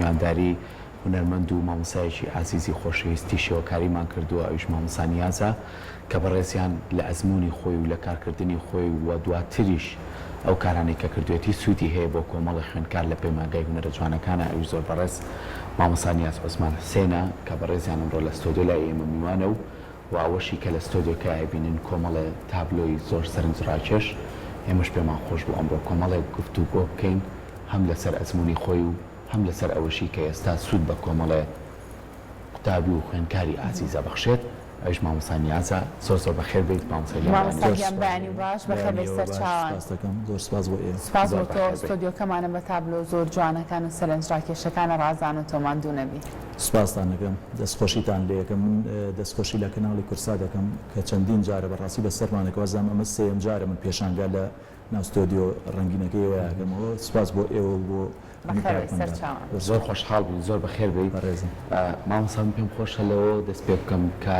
میوانداری هونەرمەند و مامۆستایەکی ئازیزی خۆشەویستی شێوەکاریمان کردووە ئەویش مامۆستا نیازە کە بەڕێزیان لە ئەزموونی خۆی و لە کارکردنی خۆی و دواتریش ئەو کارانەی کە کردوێتی سوودی هەیە بۆ کۆمەڵی خوێندکار لە پەیمانگای هونەرە جوانەکانە ئەویش زۆر بەڕێز مامۆستا نیاز عوسمان حسێنە کە بەڕێزیان ئەمڕۆ لە ستۆدیۆ لای ئێمە میوانە و و ئەوەشی کە لە ستۆدیۆکە ئەیبینن کۆمەڵێ تابلۆی زۆر سەرنجڕاکێش، ئێمەش پێمان خۆش بوو ئەمڕۆ کۆمەڵێک گفتوگۆ بکەین هەم لەسەر ئەزموونی خۆی و هەم لەسەر ئەوەشی کە ئێستا سوود بە کۆمەڵێ قوتابی و خوێندکاری ئازیز ئەبەخشێت، ئەویش مامۆستا نیازە. زۆر زۆر بەخێر بێیت مامۆستا گیان. مامۆستا بەیانی گیان بەیانی باش، بەخێر بێیت سەرچاوان. سپاست دەکەم، زۆر سپاس بۆ ئێوە. سپاس زۆر بۆ تۆ، بەخێر بێیت. ستۆدیۆکەمانە بە تابلۆ زۆر جوانەکان و سەرنجڕاکێشەکانە ڕازانۆتەوە ماندوو نەبی. سوپاستان ئەکەم دەستخۆشیتان لێ ئەکەم من دەستخۆشی لە کەناڵی کوردسات ئەکەم کە چەندین جارە بەڕاستی بەسەرمانەکە وازانم ئەمە سێیەم جارە من پێشانگا لە ناو ستۆدیۆ ڕەنگینەکەی ئێوە ئەکەمەوە سوپاس بۆ ئێوە و بۆ هەموو بەخێر بێی کارمەندان سەرچاوان. زۆر زۆر سوپاس. خۆشحاڵ بووین زۆر بەخێر بێی. بەڕێزم. مامۆستا من پێم خۆشە لەوەوە دەست پێ بکەم کە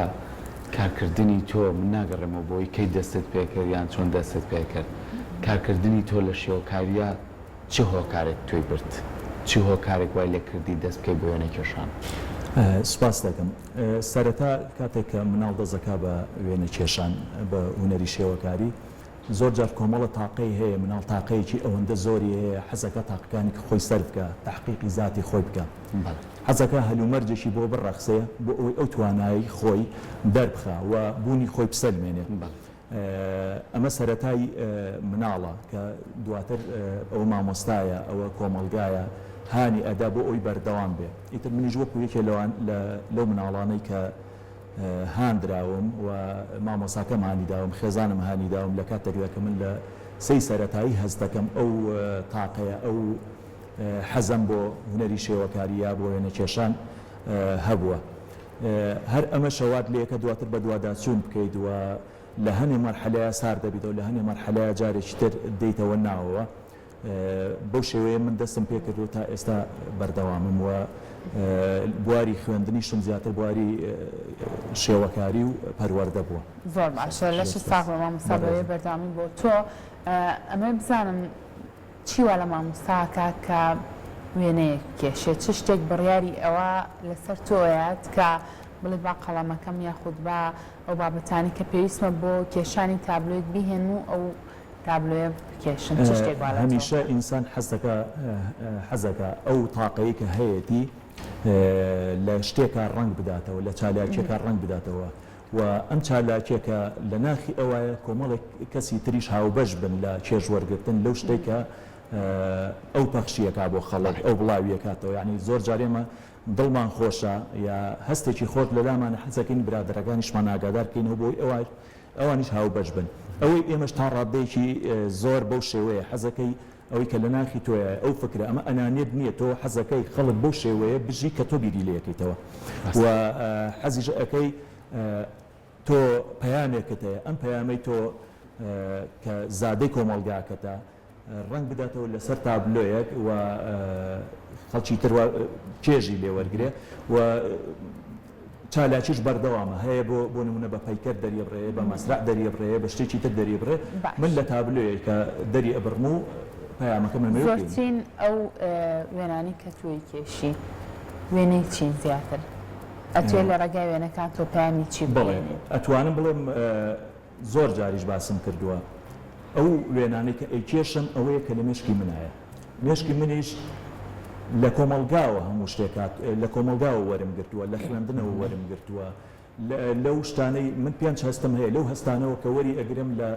کارکردنی تۆ من ناگەڕێمەوە بۆی کەی دەستت پێ کرد یان چۆن دەستت پێ کرد کارکردنی تۆ لە شێوەکارییا چ هۆکارێک تۆی برد؟ چ هۆکارێک وای لێکردی دەست بکەی بە وێنەکێشان؟ سوپاست دەکەم. سەرەتا کاتێک کە مناڵ دەست دەکا بە وێنەکێشان، بە هونەری شێوەکاری، زۆر جار کۆمەڵە تاقەی هەیە، مناڵ تاقەیەکی ئەوەندە زۆری هەیە، حەزەکا تاقەکانی خۆی سەرف بکا، تەحقیقی زاتی خۆی بکا. حەزەکا هەلومەرجێکی بۆ بڕەخسێ بۆ ئەوەی ئەو توانایەی خۆی دەربخا و بوونی خۆی بسەلمێنێ. ئەمە سەرەتای مناڵە کە دواتر ئەوە مامۆستایە ئەوە کۆمەڵگایە هانی ئەدا بۆ ئەوی بەردەوام بێ ئیتر منیش وەکو یەکێ لەوان لەو مناڵانەی کە هاندراوم و مامۆساکەم هانی داوم خێزانم هانی داوم لە کاتێکدا کە من لە سێی سەرەتایی هەست دەکەم ئەو تاقەیە ئەو حەزەم بۆ هونەری شێوەکاری یا بۆ وێنەکێشان هەبووە. هەر ئەمەشە وات لێکە دواتر بەدواداچوون بکەیت و لە هەنێ مەرحەلەیا سارد دەبیتەوە لە هەنێ مەرحەلەیا جارێکی تر دێیتەوە ناوەوە بەو شێوەیە من دەستم پێکردووە تا ئێستا بەردەوامم و بواری خوێندنیشم زیاتر بواری شێوەکاری و پەروەردە بووە. زۆر باشە لەشت ساغ بێ مامۆستا بەوێ بەردەوامی بۆ تۆ ئەمەوێ بزانم چی وا لە مامۆستا ئەکا کە وێنەیەک بکێشێ؟ چ شتێک بڕیاری ئەوە لەسەر تۆ ئەیات کە بڵێ با قەڵەمەکەم یاخود با ئەو بابەتانەی کە پێویستمە بۆ کێشانی تابلۆیەک بیهێنم و ئەو تابلۆیە بکێشم؟ چ شتێک وا لە تۆ هەمیشە ئەکا؟ ئینسان حەز دەکا حەز دەکا ئەو تاقەی کە هەیەتی لە شتێکا ڕەنگ بداتەوە، لە چالاکیەکا ڕەنگ بداتەوە و ئەم چالاکیە کە لە ناخی ئەوایە کۆمەڵێک کەسی تریش هاوبەش بن لە چێژ وەرگرتن لەو شتەی کە ئەو پەخشی ئەکا بۆ خەڵک، ئەو بڵاوی ئەکاتەوە، یانی زۆر جار ئێمە دڵمان خۆشە یا هەستێکی خۆش لەلامانە حەز ئەکەین برادەرەکانیشمان ئاگادار بکەینەوە بۆ ئەوەی ئەوانیش هاوبەش بن. ئەوەی ئێمەش تا ڕاددەیەکی زۆر بەو شێوەیە حەز ئەکەی ئەوەی کە لە ناخی تۆیایە ئەو فکرە، ئەمە ئەنانیەت نییە، تۆ حەزەکەی خەڵک بەو شێوەیە بژی کە تۆ بیری لێکەیتەوە و حەزیش ئەکەی تۆ پەیامێکت هەیە، ئەم پەیامەی تۆ کە زادەی کۆمەڵگاکەتە ڕەنگ بداتەوە لەسەر تابلۆیەک و خەڵکی تر چێژی لێ وەرگرێ و چالاکیش بەردەوامە هەیە بۆ بۆ نمونە بە پەیکەر دەریەبڕێ بە مەسرەع دەریەبڕێ بە شتێکی تر دەریبڕێ من باش. لە تابلۆیەک کە دەری ئەبڕم و پەیامەکەم ئەمەوێ بگەینم. زۆرترین ئەو وێنانەی کە تۆ ئەیکێشی وێنەی چین زیاتر؟ ئەتوێ لە ڕێگای وێنەکان تۆ پەیامی چی بەڵێ بگەیەنیت؟ ئەتوانم بڵێم زۆر جاریش باسم کردووە ئەو وێنانەی کە ئەیکێشم ئەوەیە کە لە مێشکی منایە مێشکی منیش لە کۆمەڵگاوە هەموو شتێک هات لە کۆمەڵگاوە وەرم گرتووە لە خوێندنەوە وەرم گرتووە لەو شتانەی من پێنج هەستم هەیە لەو هەستانەوە کە وەری ئەگرم لە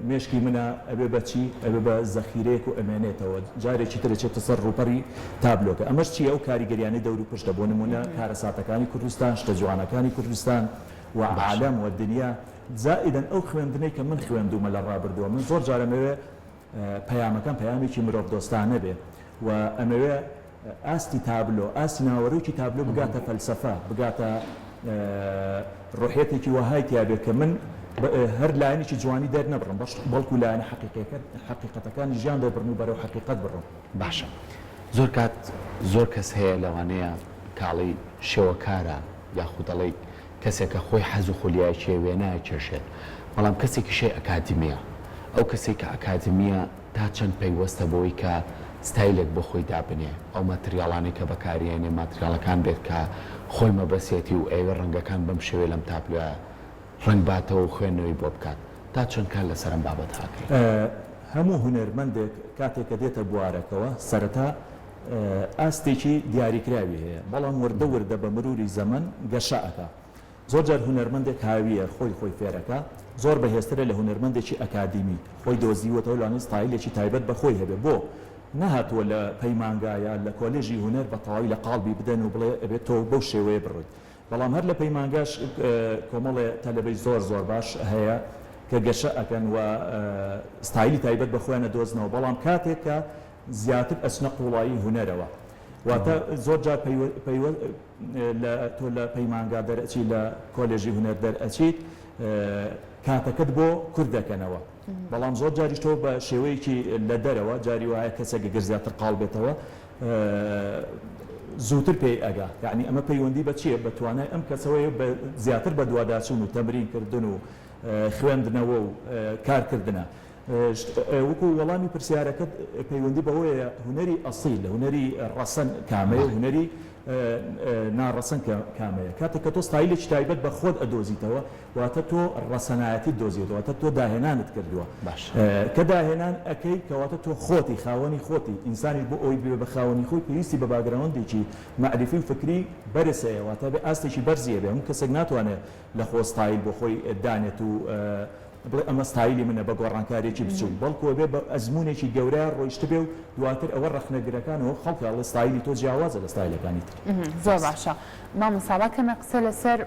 مێشکی منە ئەبێ بە چی؟ ئەبێ بە زەخیرەیەک و ئەمێنێتەوە، جارێکی تر ئەچێتە سەر ڕووپەڕی تابلۆکە. ئەمەش چییە؟ ئەو کاریگەریانەی دەوروپشتە، بۆ نموونە کارەساتەکانی کوردستان، شتە جوانەکانی کوردستان و عالەم و دنیا، زائیدەن ئەو خوێندنەی کە من خوێندوومە لە ڕابردووە، من زۆر جار ئەمەوێ پەیامەکەم پەیامێکی مرۆڤدۆستانە بێ و ئەمەوێ ئاستی تابلۆ، ئاستی ناوەرۆکی تابلۆ بگاتە فەلسەفە، بگاتە ڕۆحیەتێکی وەهای تیا بێ کە من هەر لایەنێکی جوانی دەرنەبڕم، بەڵکو لایەنە حەقیقیەکە، حەقیقەتەکانی ژیان دەربڕم و بەرەو حەقیقەت بڕۆم. باشە زۆر کات زۆر کەس هەیە لەوانەیە کاڵی شێوەکارە یاخود ئەڵێی کەسێکە خۆی حەز و خولیایەکی هەیە وێنە ئەکێشێت بەڵام کەسێکیش هەیە ئەکادیمیە ئەو کەسەی کە ئەکادیمیە تا چەند پەیوەستە بەوەی کە. ستایلێک بۆ خۆی دابنێ، ئەو ماتریاڵانەی کە بەکاریێنێ ماتریاڵەکان بێت کە خۆی مەبەسیەتی و ئەیەوێ ڕەنگەکان بەم شێوەیە لەم تابلۆیە ڕەنگ باتەوە و خوێندنەوەی بۆ بکات. تا چەند کار لەسەر ئەم بابەتە ئەکەی؟ هەموو هونەرمەندێک کاتێک کە دێتە بوارەکەوە سەرەتا ئاستێکی دیاریکراوی هەیە، بەڵام وردە وردە بە مروری زەمەن گەشە ئەکا. زۆر جار هونەرمەندێک هاویە خۆی خۆی فێرەکا زۆر بەهێزترە لە هونەرمەندێکی ئەکادیمی خۆی دۆزیوەتەوە لەوانەیە ستایلێکی تایبەت بە خۆی هەبێ بۆ نەهاتووە لە پەیمانگا یا لە کۆلێژی هونەر بە تەواوی لە قاڵبی بدەن و بڵێ ئەبێ تۆ بەو شێوەیە بڕۆیت بەڵام هەر لە پەیمانگاش کۆمەڵێ تەلەبەی زۆر زۆر باش هەیە کە گەشە ئەکەن و ستایلی تایبەت بە خۆیان ئەدۆزنەوە بەڵام کاتێک کە زیاتر ئەچنە قوڵایی هونەرەوە واتە زۆر جار پەیوە لە تۆ لە پەیمانگا دەرئەچی لە کۆلێژی هونەر دەرئەچیت کاتەکەت بۆ کورت دەکەنەوە بەڵام زۆر جاریش تۆ بە شێوەیەکی لە دەرەوە جاری وایە کەسێک گەر زیاتر قاڵ بێتەوە زووتر پێی ئەگا یعنی ئەمە پەیوەندی بە چییە بە توانای ئەم کەسەوەیە بە زیاتر بە دواداچوون و تەمرین کردن و خوێندنەوە و کارکردنە وەکو وەڵامی پرسیارەکەت پەیوەندی بەوەیە هونەری ئەسیل، هونەری ڕەسەن کامەیە و هونەری ناڕەسەن کامەیە. کاتێک کە تۆ ستایلێکی تایبەت بە خۆت ئەدۆزیتەوە، واتە تۆ ڕەسەنایەتیت دۆزیوەتەوە، واتە تۆ داهێنانت کردووە. کە داهێنان ئەکەی کەواتە تۆ خۆتی، خاوەنی خۆتی. ئینسانیش بۆ ئەوەی ببێ بە خاوەنی خۆی پێویستی بە باگراوەندێکی مەعریفی و فکری بەرز هەیە، واتە ئەبێ ئاستێکی بەرزی هەبێ. هەموو کەسێک ناتوانێ لە خۆ ستایل بۆ خۆی دانێت و بڵێ ئەمە ستایلی منە بە گۆڕانکارییەکی بچووک، بەڵکو ئەبێ بە ئەزموونێکی گەورە ڕۆیشتبێ و دواتر ئەوە ڕەخنەگرەکان و خەڵک ئەڵێ ستایلی تۆ جیاوازە لە ستایلەکانی تر. زۆر باشە مامۆستا با کەمێک قسە لەسەر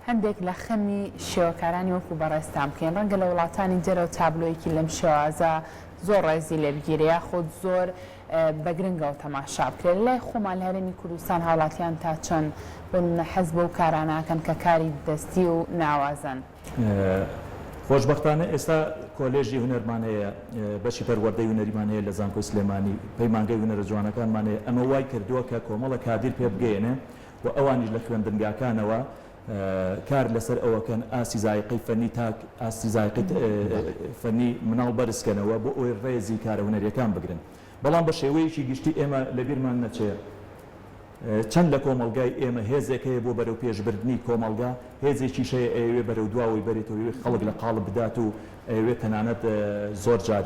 هەندێک لە خەمی شێوەکارانی وەکو بەڕێزتان بکەین ڕەنگە لە وڵاتانی دەرەوە تابلۆیەکی لەم شێوازە زۆر ڕێزی لێ بگیرێ یاخود زۆر بە گرنگەوە تەماشا بکرێت. لە لای خۆمان لە هەرێمی کوردستان هاوڵاتیان تا چەند بۆ نمونە حەز بەو کارانە ئەکەن کە کاری دەستی و ناوازەن؟ خۆشبەختانە ئێستا کۆلێژی هونەرمان هەیە، بەشی پەروەردەی هونەریمان هەیە لە زانکۆی سلێمانی، پەیمانگەی هونەرە جوانەکانمان هەیە، ئەمە وای کردووە کە کۆمەڵە کادیر پێ بگەیەنێ و ئەوانیش لە خوێندنگاکانەوە کار لەسەر ئەوەکەن ئاستی زایقەی فەنی تاک، ئاستی زایقەی فەنی مناڵ بەرز کەنەوە بۆ ئەوەی ڕێزی کارە هونەریەکان بگرن. بەڵام بە شێوەیەکی گشتی ئێمە لەبیرمان نەچێ چەند لە کۆمەڵگای ئێمە هێزێک هەیە بۆ بەرەو پێشبردنی کۆمەڵگا، هێزێکیش هەیە ئەیەوێ بەرەو دواوەی بەرێتەوە، ئەیەوێ خەڵک لە قاڵب بدات و ئەیەوێ تەنانەت زۆر جار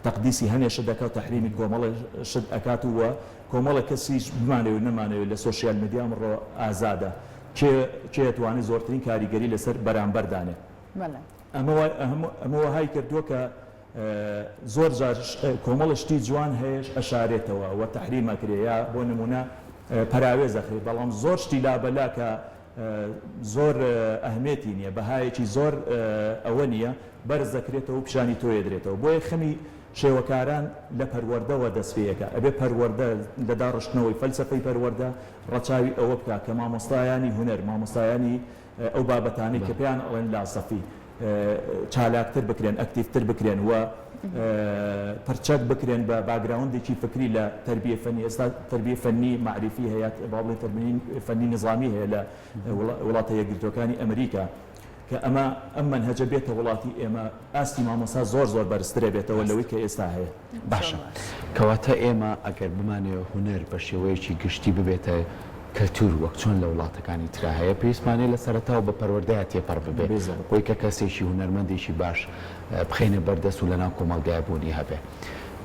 تەقدیسی هەنێ شت دەکا و تەحریمی کۆمەڵێ شت ئەکات و کۆمەڵێ کەسیش بمانەوێ و نەمانەوێ لە سۆشیال میدیا ئەمڕۆ ئازادە کێ کێ ئەتوانێ زۆرترین کاریگەری لەسەر بەرامبەر دانێ. ئەمە وای ئەمە وەهای کردووە کە زۆر جار کۆمەڵە شتی جوان هەیەش ئەشارێتەوە و تەحریم ئەکرێ یا بۆ نموونە پەراوێز ئەخرێ بەڵام زۆر شتی لابەلا کە زۆر ئەهمێتی نییە بەهایەکی زۆر ئەوە نییە بەرز دەکرێتەوە و پیشانی تۆ ئەدرێتەوە بۆیە خەمی شێوەکاران لە پەروەردەوە دەست پێ ئەکا ئەبێ پەروەردە لە داڕشتنەوەی فەلسەفەی پەروەردە ڕەچاوی ئەوە بکا کە مامۆستایانی هونەر مامۆستایانی ئەو بابەتانەی کە پێیان ئەڵێن لاسەفی چالاکتر بکرێن، ئەکتیڤتر بکرێن و پرچەک بکرێن بە باگراوندێکی فکری لە تەربیەی فەنی. ئێستا تەربیەی فەنی مەعریفی هەیە، با بڵێین تەربیەی فەنی نیزامی هەیە لە وڵاتە یەکگرتووەکانی ئەمریکا کە ئەمە ئەم مەنهەجە بێتە وڵاتی ئێمە ئاستی مامۆستا زۆر زۆر بەرزتر ئەبێتەوە لەوەی کە ئێستا هەیە. باشە کەواتە ئێمە ئەگەر بمانەوێ هونەر بە شێوەیەکی گشتی ببێتە کەلتور وەک چۆن لە وڵاتەکانی ترا هەیە پێویستمان هەیە لە سەرەتاوە بە پەروەردەیا تێپەڕ ببێ بۆی کە کەسێکی هونەرمەندێکی باش بخەینە بەر دەست و لەناو کۆمەڵگایا بوونی هەبێ.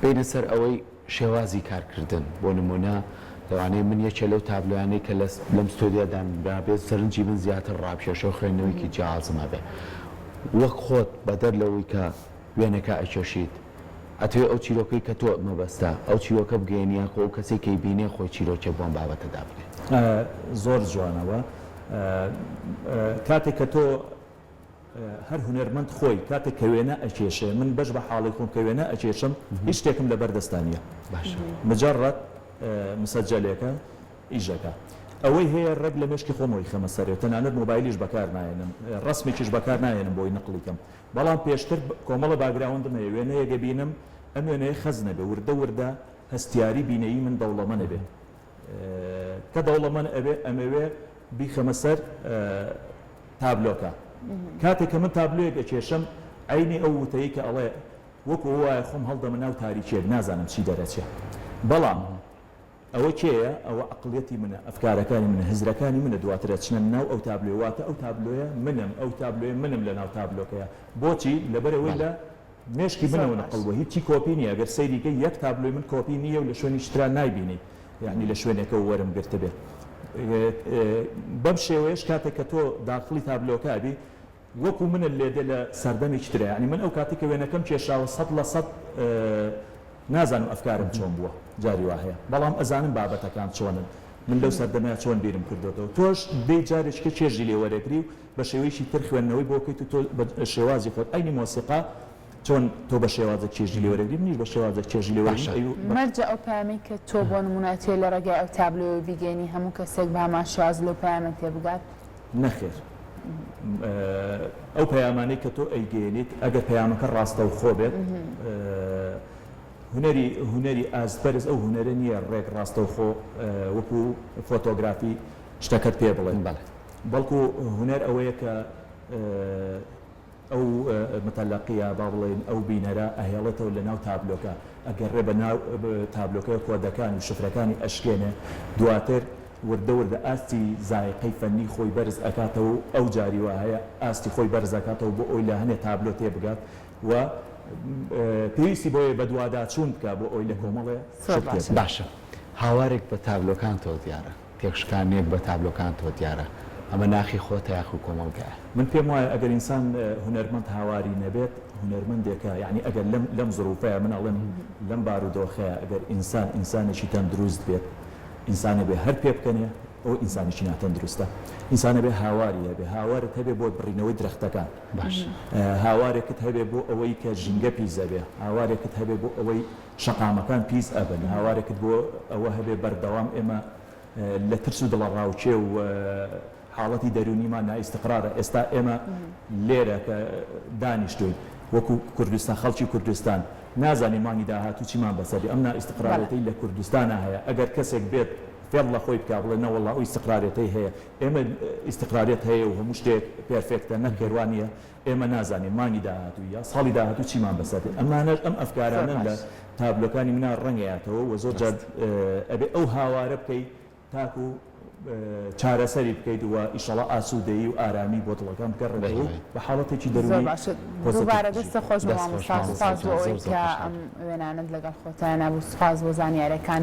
بێینە سەر ئەوەی شێوازی کارکردن بۆ نموونە لەوانەیە من یەکێ لەو تابلۆیانەی کە لەم ستۆدیۆ دانرابێت سەرنجی من زیاتر ڕابکێشێ و خوێندنەوەیەکی جیاوازم هەبێ وەک خۆت بەدەر لەوەی کە وێنەکە ئەکێشیت ئەتەوێ ئەو چیرۆکەی کە تۆ مەبەستە ئەو چیرۆکە بگەیەنی یاخۆ ئەو کەسەی کە ئەیبینێ خۆی چیرۆکێک بۆ ئەم بابەتە دابنێ؟ زۆر جوانە وە کاتێک کە تۆ هەر هونەرمەند خۆی کاتێک کە وێنە ئەکێشێ من بەش بە حاڵی خۆم کە وێنە ئەکێشم هیچ شتێکم لەبەر دەستا نییە باشە مجەڕەد مسەجەلێکە ئیش ئەکا ئەوەی هەیە ڕێک لە مێشکی خۆمەوەی خەمە سەرێ تەنانەت مۆبایلیش بەکار ناهێنم ڕەسمێکیش بەکار ناهێنم بۆی نەقڵی کەم بەڵام پێشتر کۆمەڵە باگراوندم هەیە وێنەیەک ئەبینم ئەم وێنەیە خەز نەبێ وردە وردە هەستیاری بینەیی من دەوڵەمەن ئەبێ کە دەوڵەمەن ئەبێ ئەمەوێ بیخەمە سەر تابلۆکە کاتێک کە من تابلۆیەک ئەکێشم عەینی ئەو وتەی کە ئەڵێ. وەکو ئەوە وایە خۆم هەڵدەمە ناو تاریکیەک نازانم چی دەرەچێ بەڵام ئەوە کێیە؟ ئەوە عەقڵیەتی منە، ئەفکارەکانی منە، هزرەکانی منە دواتر ئەچنە ناو ئەو تابلۆیە، واتە ئەو تابلۆیە منم، ئەو تابلۆیە منم لە ناو تابلۆکەیا، بۆچی؟ لەبەرئەوەی لە مێشکی منەوە نقڵ بووە، هیچی کۆپی نییە، ئەگەر سەیری کەی یەک تابلۆی من کۆپی نییە و لە شوێنیکی ترا نایبینی، یەعنی لە شوێنێکەوە وەرم گرتبێ. بەم شێوەیەش کاتێک کە تۆ داخڵی تابلۆکە ئەبی، وەکو منت لێدێ لە سەردەمێکی ترا یانی من ئەو کاتەی کە وێنەکەم کێشاوە 100% نازانم ئەفکارم چۆن بووە جاری وا هەیە بەڵام ئەزانم بابەتەکان چۆنن من لەو سەردەمەیا چۆن بیرم کردۆتەوە تۆش دێی جارێکیکە چێژی لێ وەرەگری و بە شێوەیەکی تر خوێندنەوەی بۆ کەیت و تۆ بە شێوازی خۆت عەینی مۆسیقا چۆن تۆ بە شێوازێک چێژی لێ وەرەگری منیش بە شێوازێک چێژی لێ وەرەگرم باشە. ئەی و بە. مەرجە ئەو پەیامەی کە تۆ بۆ نموونە ئەتوێ لە ڕێگای ئەو تابلۆیەوە بیگەینی هەموو کەسێک بە هەمان شێواز لەو پەیامە تێبگات؟ نەخێر ئەو پەیامانەی کە تۆ ئەیگەیەنیت ئەگەر پەیامەکە ڕاستەوخۆ بێت هونەری هونەری ئاست بەرز ئەو هونەرە نییە ڕێک ڕاستەوخۆ وەکو فۆتۆگرافی شتەکەت پێ بڵێت بەڵکو هونەر ئەوەیە کە ئەو متەلەقیە با بڵێین ئەو بینەرە ئەهێڵێتەوە لە ناو تابلۆکە، ئەگەڕێ بە ناو تابلۆکەوە کۆدەکان و شفرەکانی ئەشکێنێ، دواتر وردە وردە ئاستی زایقەی فەنی خۆی بەرز ئەکاتەوە و ئەو جاری وا هەیە ئاستی خۆی بەرز ئەکاتەوە بۆ ئەوەی لە هەنێ تابلۆ تێبگات و پێویستی بۆیە بەدواداچوون بکا بۆ ئەوەی لە کۆمەڵێ زۆر شت باشە. تێبگات. باشە هاوارێک بە تابلۆکانتەوە دیارە. تێکشکاندنێک بە تابلۆکانتەوە دیارە، ئەمە ناخی خۆتە یاخو کۆمەڵگایە؟ من پێم وایە ئەگەر ئینسان هونەرمەند هاواری نەبێت هونەرمەندێکە یانی ئەگەر لەم لەم زروفەیە من ئەڵێم لەم بارودۆخەیە ئەگەر ئینسان ئینسانێکی تەندروست بێت ئینسانێ بێ هەر پێ بکەنێ ئەوە ئینسانێکی ناتەندروستە ئینسانە بێ هاواری هەبێ هاوارت هەبێ بۆ بڕینەوەی درەختەکان باش هاوارێکت هەبێ بۆ ئەوەی کە ژینگە پیس ئەبێ هاوارێکت هەبێ بۆ ئەوەی شەقامەکان پیس ئەبن، هاوارێکت بۆ ئەوە هەبێ بەردەوام ئێمە لە ترس و دڵەڕاوکێ و حاڵەتی دەروونیمان نائیستقرارە، ئێستا ئێمە لێرە کە دانیشتووین وەکو کوردستان خەڵکی کوردستان نازانین مانگی داهاتوو چیمان بەسەر دێ، ئەم نائیستقرارێتەی لە کوردستانا هەیە ئەگەر کەسێک بێت فێڵ لە خۆی بکا بڵێ نەوەڵا ئەو ئیستقرارێتەی هەیە ئێمە ئیستقرارێت هەیە و هەموو شتێک پێرفێکتە نەخێر وا نییە، ئێمە نازانین مانگی داهاتوو یا ساڵی داهاتوو چیمان بەسەر دێت، ئەمانەش ئەم ئەفکارانەن لە تابلۆکانی منا ڕەنگەیاتەوە و زۆر جار ئەبێ ئەو هاوارە بکەی تاکو چارەسەری بکەیت و ئیشەڵا ئاسوودەیی و ئارامی بۆ دڵەکان بگەڕێتەوە و بە حاڵەتێکی زۆر دەروونی باشە پۆزەتیڤ دووبارە بژین. دەستت خۆش بێ دەست خۆش مامۆستا مامۆستا سوپاس بۆ گیان ئەوەی زۆر زۆر کە خۆشحاڵ ئەم وێنانەت لەگەڵ خۆتا هێنابوو سوپاس بۆ زانیارەکان.